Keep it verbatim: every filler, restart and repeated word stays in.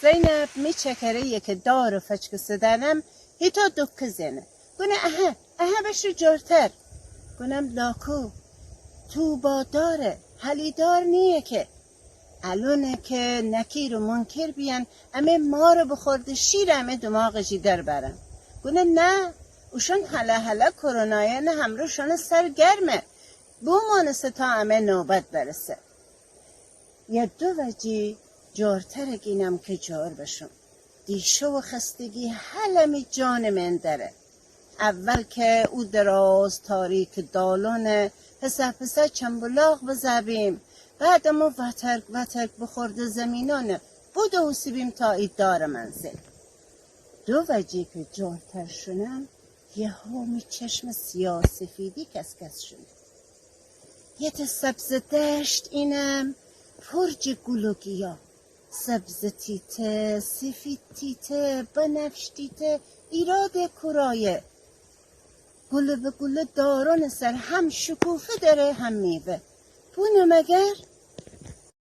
زینب می چکره یکه دارٚ فچکسه دانم، هیتا دکه زنه. گونه اهه، اهه بشه جورتر. گونم لاکو، تو با داره، هلی دار نییه که. الونه که نکیر و منکر بیان، امه مارٚ بخورده شیرٚ امه دماغٚ جی در برن. گونه نه، اوشان هله هله کرونایانٚ همره اوشانٚ سر گرمه. بومانسه تا امه نوبت برسه. یه دو وجی جورتره گینم که جور بشم. دیشو خستگی هله می جانٚ من دره. اول که او دراز تاریکٚ دالانه پسه پسه چنبلاغ بزه‌بیم، بعد امو وترک وترک بخورده زمینانه بدوسه‌بیم تا ای دارٚ منزل. دو وجی که جورتر شونم، یهو می چشمٚ سیاه سفیدی کس‌کس شونه. یه ته سبزٚ دشت اینم، پر جه گل و گیا. سبزٚ تیته، سفید تیته، بنفش تیته، ایرادٚ کرایه. گله به گله دارانٚ سر هم شکوفه داره هم میوه. بونه مگر؟